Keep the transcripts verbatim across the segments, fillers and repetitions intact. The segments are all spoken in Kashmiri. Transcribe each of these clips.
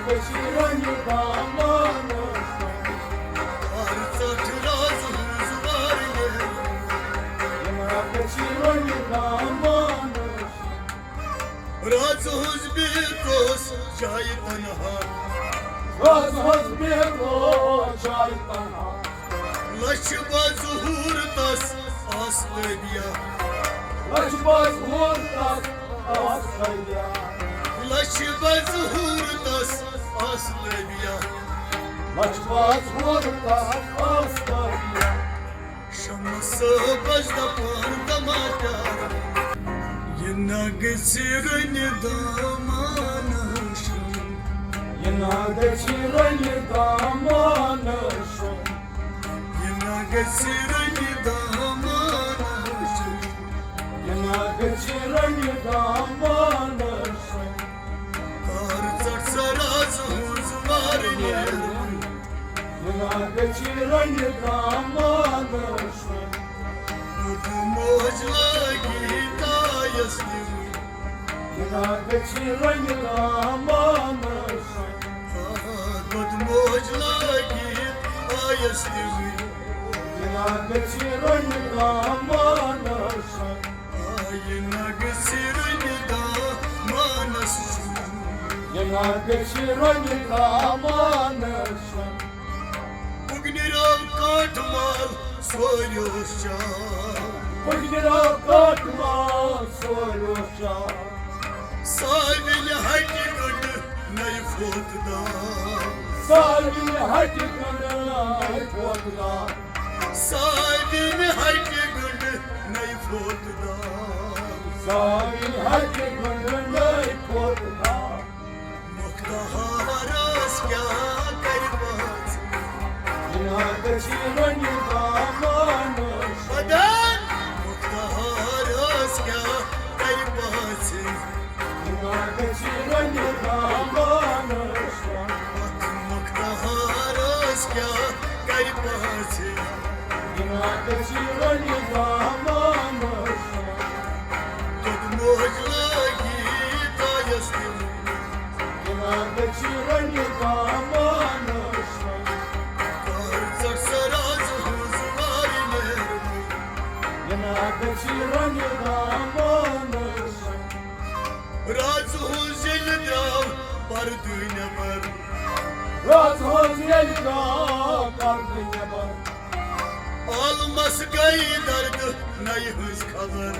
کٔشیٖرِ ہٕنٛدِ دامانَس کر ژَٹھ راز ہٕنٛز وارِ نیرُن۔ یہِ نا کٔشیٖرِ ہٕنٛدِ دامانَس۔ راز ہٕنٛز بیٖک ٲس جایہِ تنہا۔ راز ہٕنٛز بیٖک ٲس جایہِ تنہا۔ لَچھِ بَزٕ ہُر تَس آس تٲبیا۔ لَچھِ بَزٕ ہُر تَس آس تٲبیا۔ لَچھِ بَزٕ ہُر تَس آس تٲبیا۔ لَچھِ بَزٕ ہُر تَس آس تٲبیا۔ شمس صٲبس دپان دما پیار۔ یہِ نا گژھِ رنہِ دامانس۔ یہِ نا گژھِ رنہِ دامانس۔ یہِ نا گژھِ رنہِ دامانس۔ یہِ نا گژھِ رنہِ دامانس۔ کر ژٹ سراز ہٕنٛز وارِ نیرُن۔ یہِ نا گژھِ رنہِ دامانس۔ بُدھ موج لٲگی تایس دِوٕنۍ۔ یہِ نا گژھِ رنہِ دامانس۔ بُدھ موج لٲگی تایس دِوٕنۍ۔ یہِ نا گژھِ رنہِ دامانس۔ آ، یہِ نا گژھِ رنہِ دامانس۔ یہِ نا گژھِ رنہِ دامانس۔ بُگنہِ راو کاٹھ مال سورِ اوس چاو۔ بُگنہِ راو کاٹھ مال سورِ اوس چاو۔ ساوِلہِ ہٹہِ گنڈٕ نَیہِ فوت داو۔ ساوِلہِ ہٹہِ گنڈٕ نَیہِ فوت داو۔ ساوِلہِ ہٹہِ گنڈٕ نَیہِ فوت داو۔ ساوِلہِ ہٹہِ گنڈٕ نَیہِ فوت داو۔ مُختہارس کیٛاہ کرِ پاژِ؟ یہِ نا گژھِ رنہِ دامانس۔ بدن مُختہارس کیٛاہ کرِ پاژِ؟ یہِ نا گژھِ رنہِ دامانس۔ مُختہارس کیٛاہ کرِ پاژِ؟ یہِ نا گژھِ رنہِ دامانس۔ دُدموج لٲگی تایس دِوٕنۍ۔ یہِ نا گژھِ رنہِ دامانس۔ کر ژٹ سراز ہٕنٛز وارِ نیرُن۔ یہِ نا گژھِ رنہِ دامانس۔ راز ہٕنٛز ییٚلہِ درٛاو پردٕ نٮ۪بر۔ راز ہٕنٛز ییٚلہِ درٛاو پردٕ نٮ۪بر۔ عالمس گٔے دردٕ نَیہِ ہٕنٛز خبر۔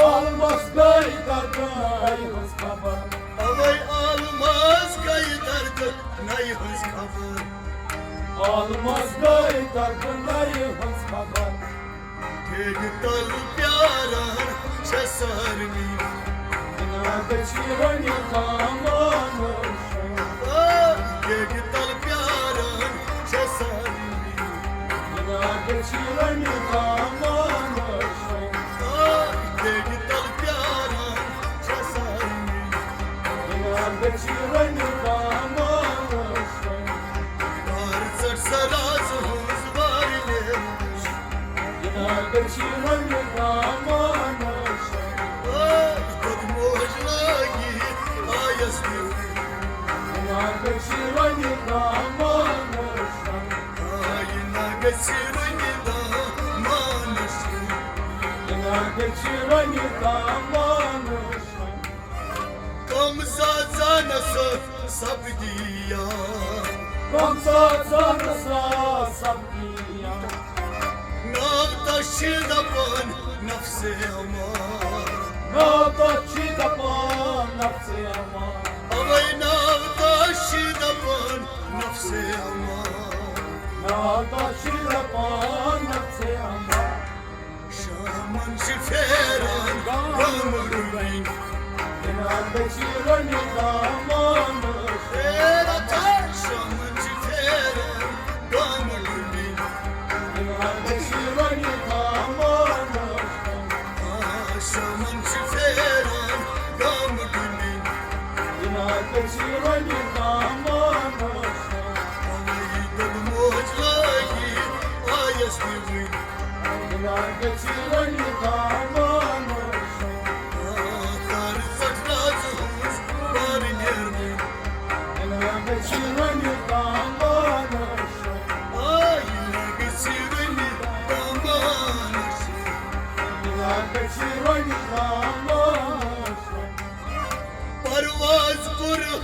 عالمس گٔے دردٕ نَیہِ ہٕنٛز خبر۔ اوے عالمس گٔے دردٕ نَیہِ ہٕنٛز خبر۔ عالمس گٔے دردٕ نَیہِ ہٕنٛز خبر۔ ڈیگہِ تل پیاران چھےٚ سارنٕے۔ یہِ نا گژھِ رنہِ دامانس۔ آ، ڈیگہِ تل پیاران چھےٚ سارنٕے۔ یہِ نا گژھِ رنہِ دامانس۔ آ، ڈیگہِ تل پیاران چھےٚ سارنٕے۔ یہِ نا گژھِ رنہِ دامانس۔ کر ژٹ سراز ہٕنٛز وارِ نیرُن۔ یہِ نا گژھِ رنہِ دامانس۔ آ، دُدموج لٲگی تایس دِوٕنۍ۔ یہِ نا گژھِ رنہِ دامانس۔ آ، یہِ نا گژھِ رنہِ دامانس۔ یہِ نا گژھِ رنہِ دامانس۔ کم زازانس سپدی یاد۔ کم زازانس سپدی یاد۔ ناو تس چھِ دپان نفسِ امار۔ ناو تس چھِ دپان نفسِ امار۔ اوے ناو تس چھِ دپان نفسِ امار۔ ناو تس چھِ دپان نفسِ امار۔ شامن چھِ پھیران گامہٕ ڈُلٕنۍ۔ یہِ نا گژھِ رنہِ دامانس۔ پھیران تھر شامن چھِ پھیران گامہٕ ڈُلٕنۍ۔ یہِ نا گژھِ رنہِ دامانس۔ آ، شامن چھِ پھیران گامہٕ ڈُلٕنۍ۔ یہِ نا گژھِ رنہِ دامانس۔ اوے دُدموج لٲگی تایس دِوٕنۍ۔ یہِ نا گژھِ رنہِ دامانس۔ آ، کر ژٹ راز ہٕنٛز وارِ نیرُن۔ یہِ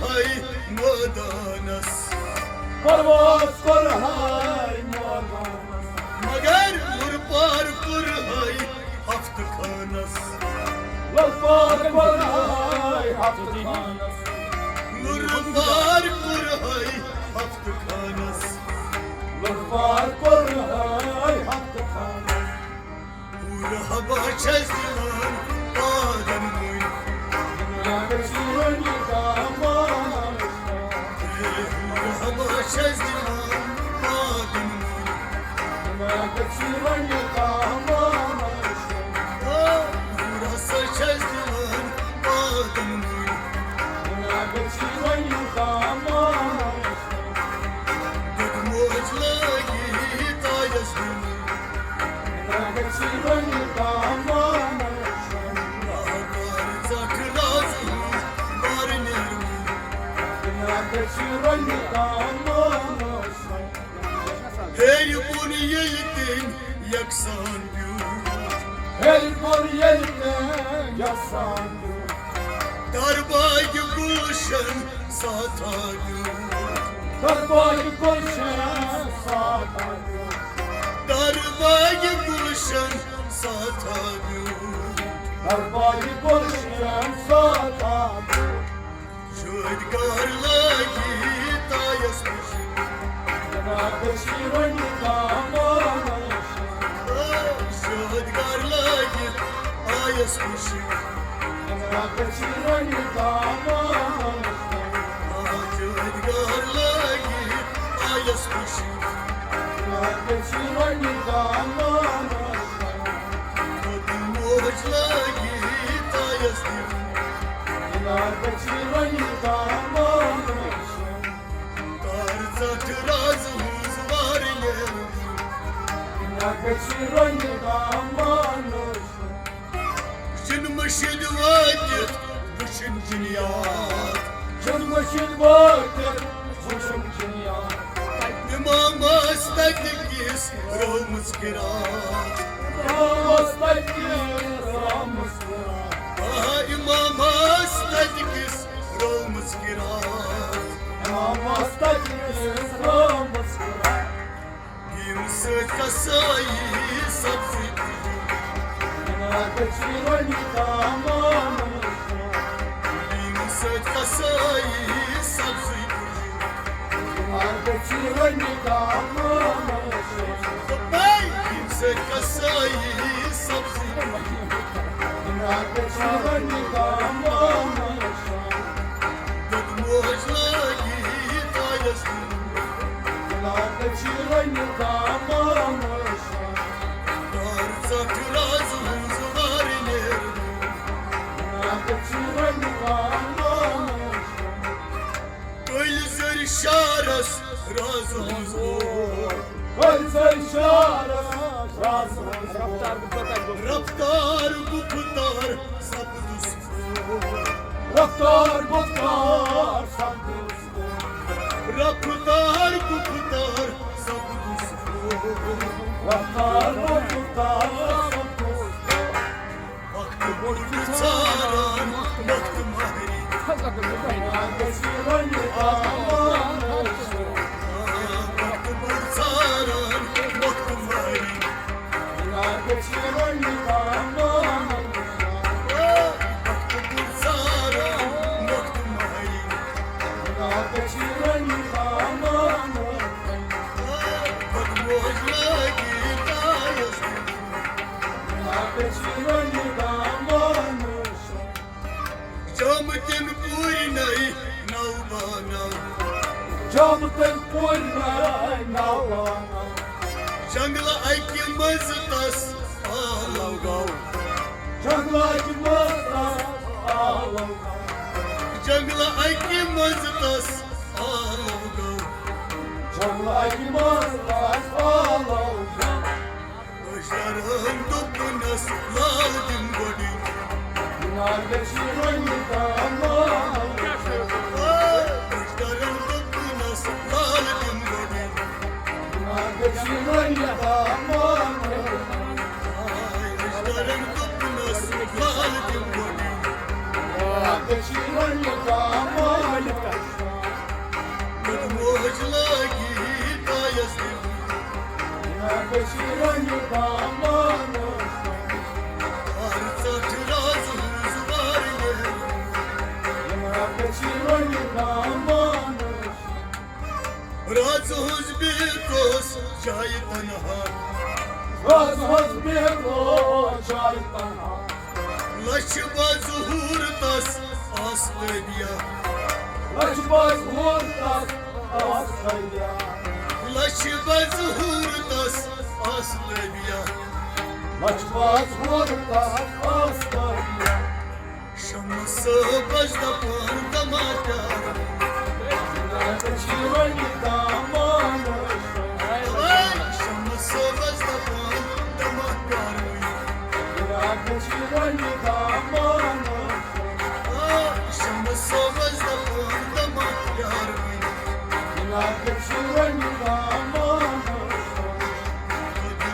ہے مٲدانس۔ پرواز کوٚر ہے مٲدانس۔ مگر لُرٕ پار کوٚر ہے ہفتہٕ خانس۔ لُرٕ پار کوٚر ہے ہفتہٕ خانس۔ لُرٕ پار کوٚر ہے ہفتہٕ خانس۔ لُرٕ پار کوٚر ہے ہفتہٕ خانس۔ پوٗرٕ حبہ چھس دِوان پادن مٔنٛدۍ۔ جناب چیرونی دامان۔ پوٗرٕ حبہ چھس دِوان پادن مٔنٛدۍ۔ جناب چیرونی دامان۔ پوٗرٕ ہسا چھس دِوان پادن مٔنٛدۍ۔ جناب چیرونی دامان۔ دۄد موج لٲگِتھ آیس بہٕ۔ ناگہٕ چیرونی دامان۔ آ کر ژٹھ راز ہٕنٛز بار نیرمٕژ۔ ناگہٕ چیرونی دامان۔ ہیٚرِ بۄن ییٚلہِ تٔمۍ یکسان پیوٗت۔ ہیٚرِ بۄن ییٚلہِ تٔمۍ یکسان پیوٗت۔ درباگہِ گُلشن ساتھا پیوٗت۔ درباگہِ گُلشن ساتھا پیوٗت۔ درباگہِ گُلشن ساتھا پیوٗت۔ درباگہِ گُلشن ساتھا پیوٗت۔ شٲدۍ گار لٲگِتھ آیس خوشی۔ جناب چیرونی دامان۔ شٲدۍ گار لٲگِتھ آیس خوشی۔ جناب چیرونی دامان۔ شٲدۍ گار لٲگِتھ آیس خوشی۔ جناب چیرونی دامان۔ دۄد موج لٲگِتھ آیس بہٕ۔ ناگہٕ چیرونی دامان۔ کر ژٹھ راز ہٕنٛز وار نیرمٕژ۔ ناگہٕ چیرونی دامان۔ جِن مٔشیٖد وٲتِتھ وٕچھِن جِنیات۔ جِن مٔشیٖد وٲتِتھ وٕچھِن جِنیات۔ اِمامس تَتہِ کِس رٲومٕژ قرات۔ اِمامس تَتہِ کِس رٲومٕژ قرات۔ آ، اِمامس تَتہِ کِس رٲومٕژ قرات۔ اِمامس تَتہِ کِس رٲومٕژ قرات۔ ییٚمہِ سۭتۍ کسٲیی سبزی۔ ناگہٕ چیرونی دامان۔ ییٚمہِ سۭتۍ کسٲیی سبزی۔ ناگہٕ چیرونی دامان۔ دوٚپمَے، ییٚمہِ سۭتۍ کسٲیی سبزی۔ ناگہٕ چیرونی دامان۔ دۄد موج لٲگِتھ آیس بہٕ۔ ناگہٕ چیرونی دامان۔ کر ژٹھ راز ہٕنٛز وار نیرمٕژ۔ ناگہٕ چیرونی دامان۔ کٔلۍ زٔرۍ شعرس راز ہٕنٛز لوٗر۔ کٔلۍ زٔرۍ شعرس راز ہٕنٛز لوٗر۔ رفتار گُفتار سپدُس پھوٗر۔ رفتار گُفتار سپدُس پھوٗر۔ رفتار گُفتار سپدُس پھوٗر۔ رفتار گُفتار سپدُس پھوٗر۔ وقت بوٚڑ ژاران وقت مہرِ۔ وقت بوٚڑ ژاران وقت مہرِ۔ وقت بوٚڑ ژاران وقت مہرِ۔ وقت موج لٲگِتھ آیس۔ جامہٕ تِم پوٗرۍ نٔے نو بانو۔ جامہٕ تِم پوٗرۍ نٔے نو بانو۔ جنگلہٕ اَکہِ منٛزٕ تس آلو گوٚو۔ جنگلہٕ اَکہِ منٛزٕ تس آلو گوٚو۔ جنگلہٕ اَکہِ منٛزٕ تس آلو گوٚو۔ جنگلہٕ اَکہِ منٛزٕ تس آلو گوٚو۔ أسۍ کران دوٚپنس لال دِم گۄڈٕ۔ ناگہٕ چیرونی دامان۔ أسۍ کران دوٚپنس لال دِم گۄڈٕ۔ ناگہٕ چیرونی دامان۔ أسۍ کران دوٚپنس لال دِم گۄڈٕ۔ ناگہٕ چیرونی دامان۔ کٔشیٖرِ ہٕنٛدِ دامانہٕ۔ وارٕ ژٔٹھ رازٕ ہٕنٛز وارٕ نیرٕ۔ یِم ہا کٔشیٖرِ ہٕنٛدِ دامانہٕ۔ رازٕ ہٕنٛز بیٚیہِ کۄس جایہِ تنہا۔ رازٕ ہٕنٛز بیٚیہِ کۄس جایہِ تنہا۔ لَچھِ بَزٕ ہُر تَس آس تٲبیا۔ لَچھِ بَزٕ ہُر تَس آس تٲبیا۔ لَچھِ بَزٕ ہُر تَس آس تٲبیا۔ لَچھِ بَزٕ ہُر تَس آس تٲبیا۔ شمس صٲبس دپان دما پیار۔ کٔشیٖرِ ہٕنٛدِ دامانہٕ۔ شمس صٲبس دپان دما پیار۔ کٔشیٖرِ ہٕنٛدِ دامانہٕ۔ آ، شمس صٲبس دپان دما پیار۔ کٔشیٖرِ ہٕنٛدِ دامانہٕ۔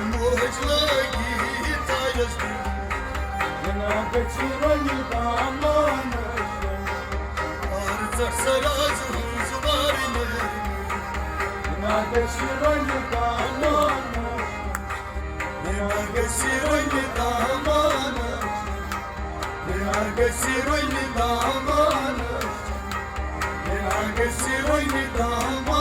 موج لٲگی تاجس دِل۔ کٔشیٖرِ ہٕنٛدِ دامانہٕ۔ آر ژٹھ سا راز ہٕنٛز وارٕ نیرٕ۔ کٔشیٖرِ ہٕنٛدِ دامانہٕ۔ کٔشیٖرِ ہٕنٛدِ دامانہٕ۔ کٔشیٖرِ ہٕنٛدِ دامانہٕ۔ کٔشیٖرِ ہٕنٛدِ دامانہٕ۔